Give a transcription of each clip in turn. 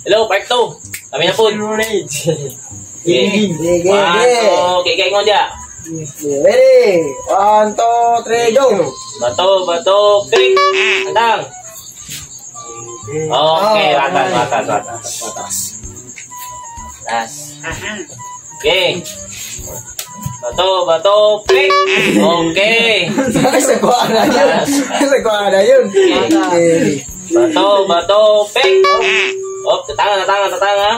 Hello, part 2. Kami na po. Rage. Okay. Sige, One, sige. two, okay, okay, mo diya. Ready? One, two, three, go! Bato, bato, pick. Andang. Okay, Oh, atas, okay. atas, atas. Patas. Atas. Okay. Bato, bato, pick. Okay. Sa kuha na yun. Sa kuha na yun. Okay. Bato, bato, pick. Oh, tatanga, tatanga, tatanga.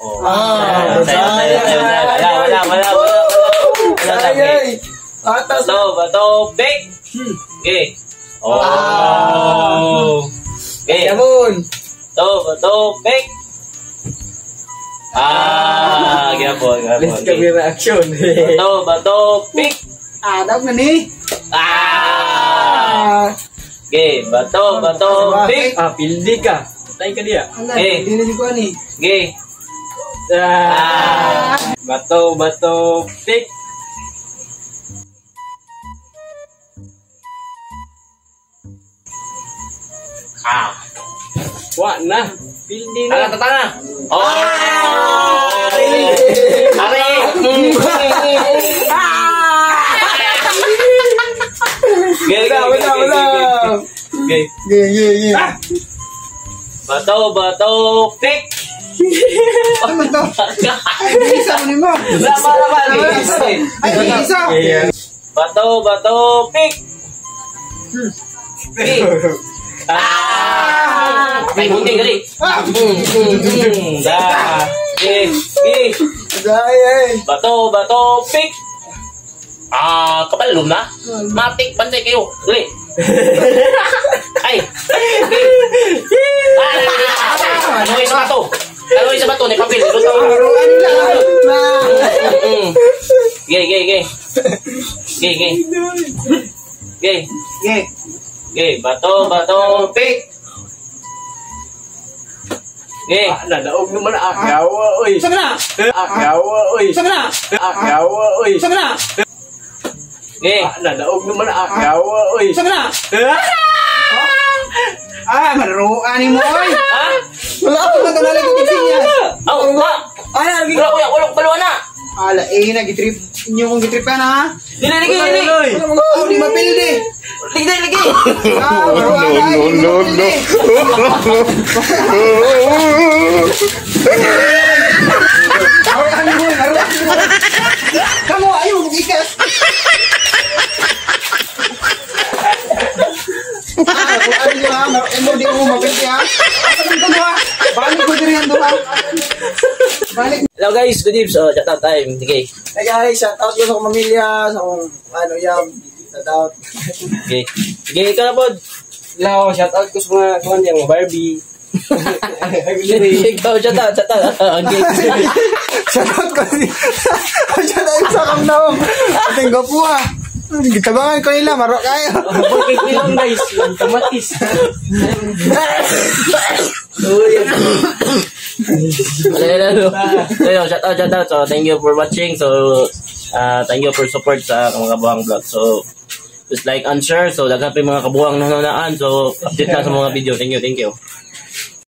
Oh. Ah, Sayo, sayo, sayo, sayo. Wala, wala, wala, wala. Wala, Ay, ay. Atas. Bato, bato, pick. Okay. Oh. Okay. Yabon. Bato, bato, pick. Ah, gyapon, gyapon. Let's camera action. Bato, bato, pick. Ah, daog na ni. Ah! Okay, bato, bato, pick. Ah, pildi ka. Patay ka diya. Ala, Eh. di na di ko ani. Okay. Ah. Bato, bato, pick. Ah. Wa na. Pildi Tanga, na. tanga. Oh! Are! Okay, Wala, wala, wala. Okay. Yeah. Bato, bato, pick. Ano man to? Ay, isa mo nimo. Wala, wala, wala. Ay, isa. Bato, bato, pick. Pick. Ah! Ay, bunting, dali. Ah! Da. Okay, okay. Ay, ay. Bato, bato, pick. Ah, kapalum na. Matik, bantay kayo. Dali. Ay. Okay. Ah! Ano yung sa bato? Ano yung sa bato? May papel. Luto. Laruan lang. Okay, okay, okay. Okay, okay. Okay. Okay. Okay, bato, bato, pick. Okay. Ah, nadaog naman akawa, oy. Sa na? Akawa, oy. Sa na? Akawa, oy. Sa na? Okay. Ah, nadaog naman akawa, oy. Sa na? Ah, maruan ni mo oy. Ha? Wala. Ano man to nalang sinyas? Oh, ha? Ay, lagi. Wala, wala, wala, wala na. Ala, eh na gitrip. Inyo kong gitripan ha. Dili, lagi, dili. Oh, di mapildi. Lagi, lagi. Ah, maruan na. No, no, no. Maruan mo, maruan mo. Kamu ayo bukikas. Ah, maruan mo ha, maruan mo di mo mapildi ha. Asa man to ha? Balik ko diri ang duha. Balik. Hello guys, good evening. So, shout out time. Okay. Hey guys, shout out ko sa akong pamilya, sa akong ano yam, shout out. Okay. Okay, ikaw na pod. Hello, shout out ko sa mga kuan yung Barbie. Ikaw, shout out, shout out. Okay. Shout out ko si shout out sa akong naong. Ating gwapo ah. Gitabangan ko nila, maro kayo. Bakit lang guys, yung kamatis. Hello, hello. Shout out, shout out. So, thank you for watching. So, thank you for support sa mga kabuang vlog. So, just like and share. So, daghan pa yung mga kabuang nanonood. So, update lang sa mga video. Thank you, thank you.